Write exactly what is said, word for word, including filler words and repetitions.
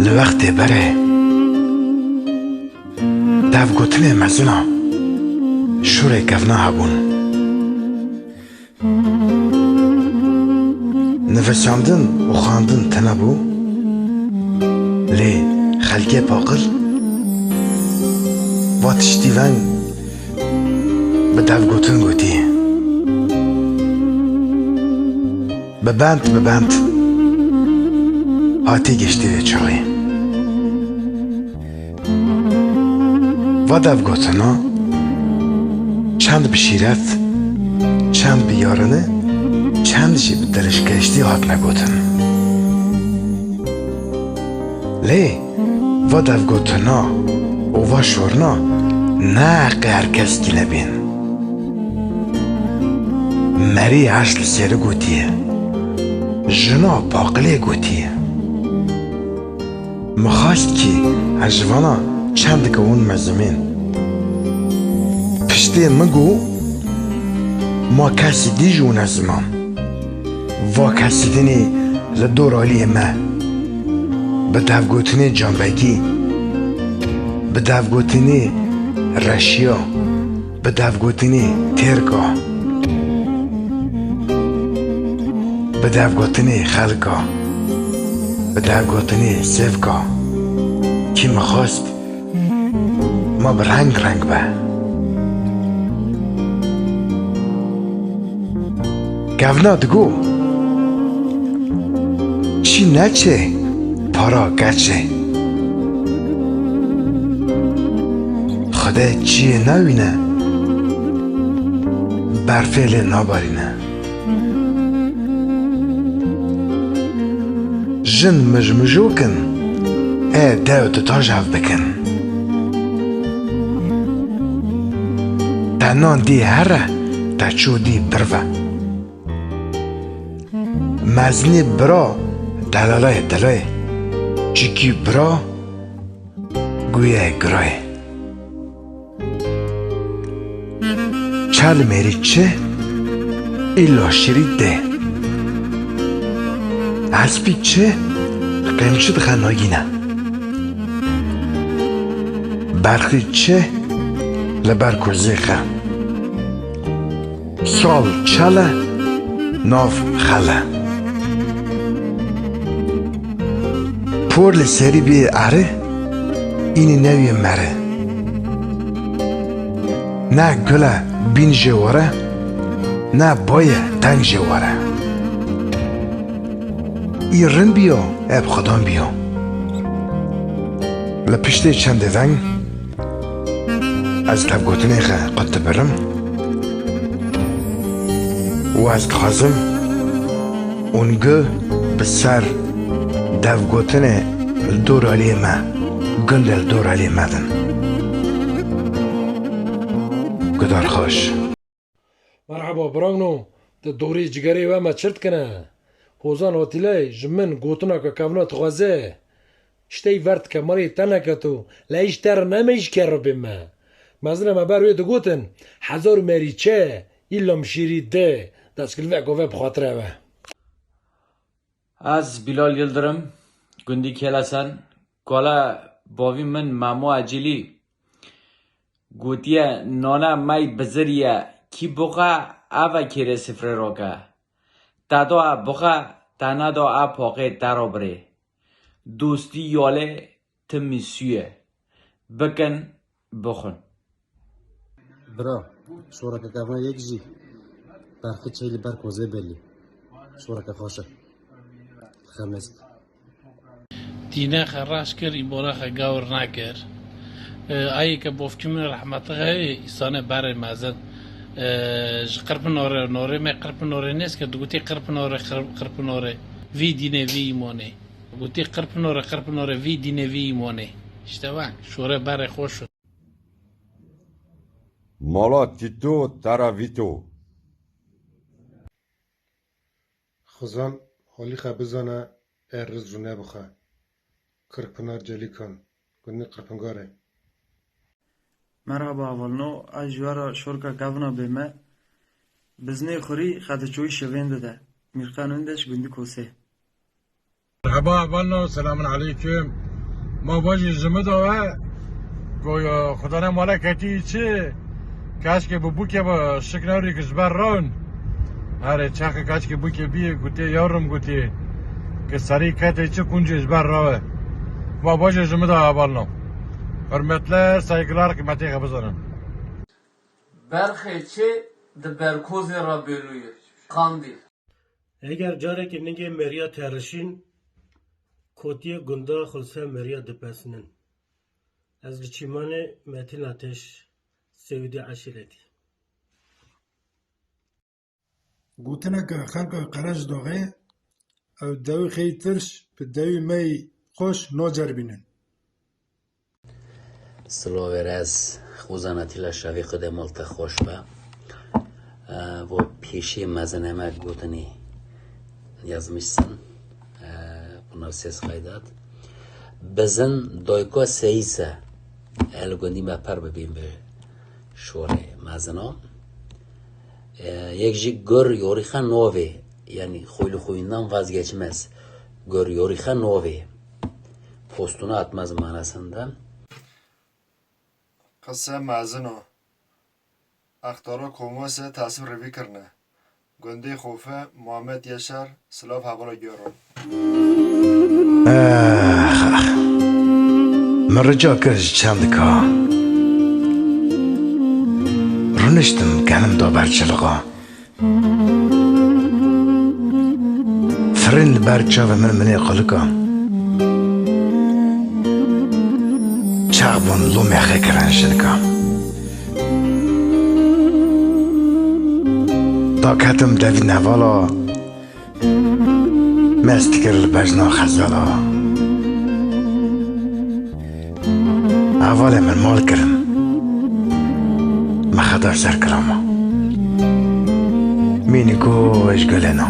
Li wextê berê dev gotinê mezina şûrê kevna hebûn. Nivisandin û xwendin tune bû, lê xelkê paqil va tiştî veng bi devgotin gotî. Bi bend bi bend hatî giştî vê çaxê. Va devgotina çend bi şîret, çend bi yarine, çend jî bi dirişkeştî hatine gotin. Lê va devgotina û va şorina ne heqê her kes kî nebîn. Merî heşt li sêri gotiye. Jina paqilê gotiye. Min xwest kî ez ji vana çendike hûn mezimên. Piştê min got, ma kesî dî ji hûn ez ziman. Va kesî dinê li dor aliyê me. Bi devgotinê cambegî, bi devgotinê reşiya, bi devgotinê têrka, bi devgotinê xelka, bi devgotinê sêvka. Kî min xwest ma bi reng reng be. Kevna digo, çî neçê, para keçê. Xwedê çiyê newîne, berfê lê nabarîne. Jin mijmijokin, ê dew di tajav bikin. Te nan dî here, te çû dî birve. Mezinî bira, delalay dilê, çikî bira, guye girayê. Çal mêrî çi, îlla şirî dê. Hespî çi, qêmçi dixe nagîne. Berxî çi, li ber kozê xe. Sal çele, nav xele. Por li serî bî erê, înî newî mere. Ne gule bîn jê were, ne boye deng jê were. Î rind biyo, eb xudan biyo. Li piştê çendê veng, ez tevgotinê xe qut dibirim û ez dixwazim ûn gu bi ser devgotinê li dor aliyê me, gundê li dor aliyê me din. Gudar xweş. Merhaba, biramno, di dorî cigerê we me çi dikine? Hozan Atîlay ji min gotineke kevna dixwaze. Ji te yî ver dike, marê te neketo, lê ji te re neme, ji ke re bê me. Mezine me ber wê digotin, hezar merî çe, îlla mişîrî de, destgilvek ove bi xatirê we. Ez Bilal Yildirim, gundî Kêlesen, kala bavî min Memo Ecîlî gotiye, nane mey biziriye, kî bixe, eve kêrê sifrê rake. Te da e bixe, te neda e paqê te ra birê. Dostî yalê timî sûye. Bikin, bixwin. Bira, şoreke kevna yek jî berxî çey li ber kozê belî. Şoreke xweş e. Xemêz. Dîne xe raş kir, îmana xe gawir nakir. E, ayê ke bofkî min rehmetixê îsane berê mezin. E, ji Qirpinore, norê me Qirpinore nêz ke, digotê Qirpinore, Qir-, Qirpinore. Vî dîne, vî îmanê. Gotê Qirpinore, Qirpinore, vî dîne, vî îmanê. İşte bak, şore berê xweş o. Mala Tîto tera vîto. Xizan holî xe bizane, e riz rûne bixe. Kirpinar Celîkan, gundê Qirpingarê. Merhaba hevalno, ez ji we re şorka kevna bê me. Biznê xurî xediçoyî şivên dide. Mîrqen Undeş, gundî Kosê. Merhaba, balno, selamun aleyküm. Ma bajê ji min de we, go, ya, xudane mala ketî çi? Keşke bi bûke be, şik newrî ki ji ber rawin. Herê çaxê keşke bûke bî, gotê, yavrum, gotê, ki serî ketê çi kuncê ji ber rawe. Ma bajê ji min de we, balno. Hürmetler, saygılar, kıymetê xwe bizanin. Berxê çi di Berkozê re bêlû ye. Qandîl. Eger carekê ningê meriya terişîn kotiyê gunda xwe li ser meriya dipesinin. Ez li çîmanê Metin Ateş, Sewîdê eşîretî. Gotineke xelka Qerejdoxê, ew dewî xêy tirş bi dewî mey xweş naceribînin. Silovê rez, Xuzan Atîla Şavî, Xwedê mal te xweş be. E, bo pêşî mezin heme gotinî yazmışsın. E, bunlar ses kaydat. Bizin doyko seyise, el gundî me per bibîn bi şorê mezino. E, yek jî gur yorîxe novê, yani huylu huyundan vazgeçmez. Gur yorîxe novê. Postuna atmaz manasında. Qise mezin o. Extaro komose tasîm revî kirine. Gundê Xofe, Muhammed Yaşar, silav hevala gero. Ex, ex. Min rica kir ji çendika. Rûniştim genim da ber çilixa. Firin li ber çavê min minê qulika. Çax bûn lomê xekirin jinika. Daketim devî nevala, mest dikir li bejna xezala. Hevalê min mal kirin. Me xedar ser kirama. Mînî ku ji gulê na.